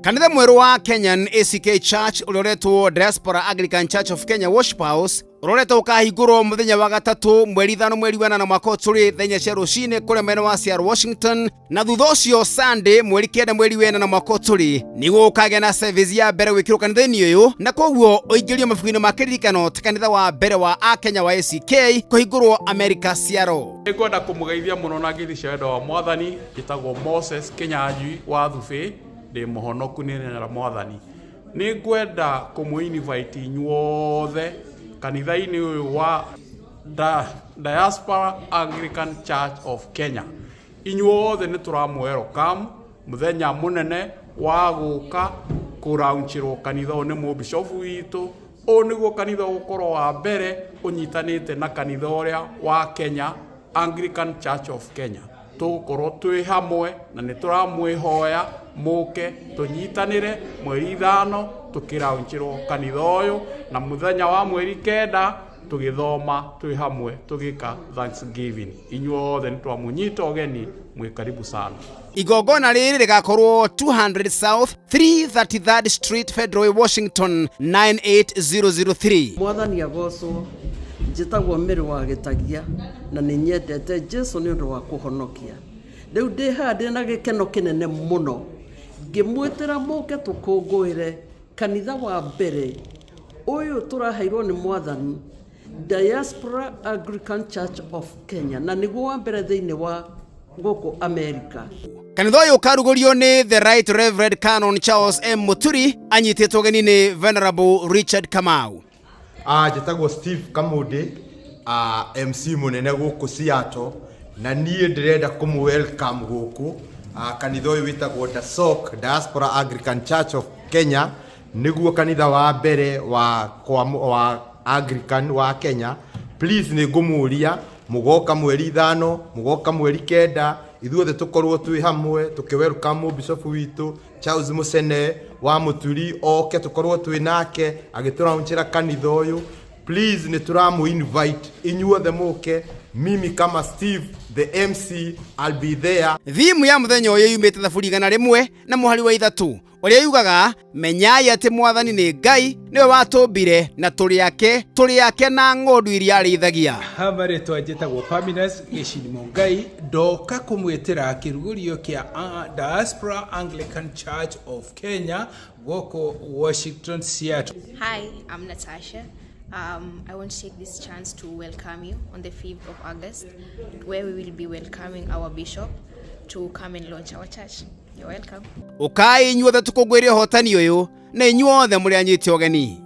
Kanitha mwerũ wa Kenyan ACK Church ũrĩa ũretwo Diaspora Anglican Church of Kenya Worship House ũroretwo ũkahingũrwo mũthenya wa gatatũ mweri 5 mweri wa 8 mwaka ũyũ tũrĩ thaa 4 cia rũcinĩ kũrĩa mwena wa Seattle, Washington, na thutha ũcio Sunday mweri 9 mweri wa 8 mwaka ũyũ tũrĩ nĩguo gũkagĩa na service ya mbere gwĩkĩrwo kanitha-inĩ ũyũ, na koguo ũingĩrio mabuku-inĩ ma kĩririkano ta kanitha wa mbere wa Akenya wa ACK kũhingũrwo America, Seattle. Nĩngwenda kũmũgeithia mũno na ngeithi cia wendo wa Mwathani. Njĩtagwo Moses Kĩnyanjui wa Thubĩ, ndĩ mũhonoku nĩ na Mwathani. Nĩngwenda kũmũ invite inyuothe kanitha-inĩ ũyũ wa Diaspora Anglican Church of Kenya. Inyuothe nĩ tũramũ welcome mũthenya mũnene wa gũka kũraunchĩrwo kanitha ũyũ nĩ mũbishofu witũ. Ũyũ nĩguo kanitha ũgũkorwo wa mbere ũnyitanĩte na kanitha ũrĩa wa Kenya, Anglican Church of Kenya. Tũgũkorwo twĩ hamwe na nĩ tũramwĩhoya mũke tũnyitanĩre mweri 5 tũkĩraunchĩrwo kanitha ũyũ, na mũthenya wa mweri 9 tũgĩthoma twĩ hamwe tũgĩka Thanksgiving. Inyuothe nĩ twamũnyita ũgeni, mwĩ karibu sana. Igongona rĩrĩ rĩgakorwo 200 South 333rd Street, Federal Way, Washington 98003. Mwathani agocwo. Njĩtagwo Mĩrĩ wa Gĩtagia na nĩ nyendete Jesu nĩ ũndũ wa kũhonokia. Rĩu ndĩ haha ndĩ na gĩkeno kĩnene mũno ngĩmwĩtĩra mũke tũkũngũĩre kanitha wa mbere ũyũ tũraheirwo nĩ Mwathani, Diaspora Anglican Church of Kenya, na nĩguo wa mbere thĩinĩ wa gũkũ America. Kanitha ũyũ ũkarugũrio nĩ The Right Reverend Canon Charles M. Muturi, anyitĩtwo ũgeni nĩ Venerable Richard Kamau. Njĩtagwo Steve Kamundi, MC mũnene gũkũ Seattle, na niĩ ndĩrenda kũmũ welcome gũkũ kanitha ũyũ wĩtagwo DASOK, Diaspora Anglican Church of Kenya, nĩguo kanitha wa mbere wa, kwa, wa Anglican wa Kenya. Please nĩ ngũmũria mũgoka mweri 5, mũgoka mweri 9, ithuothe tũkorwo twĩ hamwe tũkĩ welcome bishop witũ Charles Musene wa Muturi, oke tũkorwo twĩ nake agĩtũraunchĩra kanitha ũyũ. Please nĩ tũramũ invite inyuothe mũke. Mimi kama Steve the MC, I'll be there. Thimu ya mũthenya ũyũ yumĩte Thaburi 101 na mũhari wa 3 ũrĩa yugaga, "Menyai atĩ Mwathani nĩ Ngai, nĩwe watũmbire na tũrĩ ake, tũrĩ ake na ng'ondu iria arĩithagia." Ha marĩtwa njĩtagwo Pamines Gĩcini Mũngai, ndoka kũmwĩtĩra kĩrugũrio kĩa Diaspora Anglican Church of Kenya gũkũ Washington, Seattle. Hi, I'm Natasha. I want to take this chance to welcome you on the 5th of August, where we will be welcoming our bishop to come and launch our church. You're welcome. Ũkai inyuothe tũkũngũĩre ũhotani ũyũ, na inyuothe mũrĩ anyite ũgeni.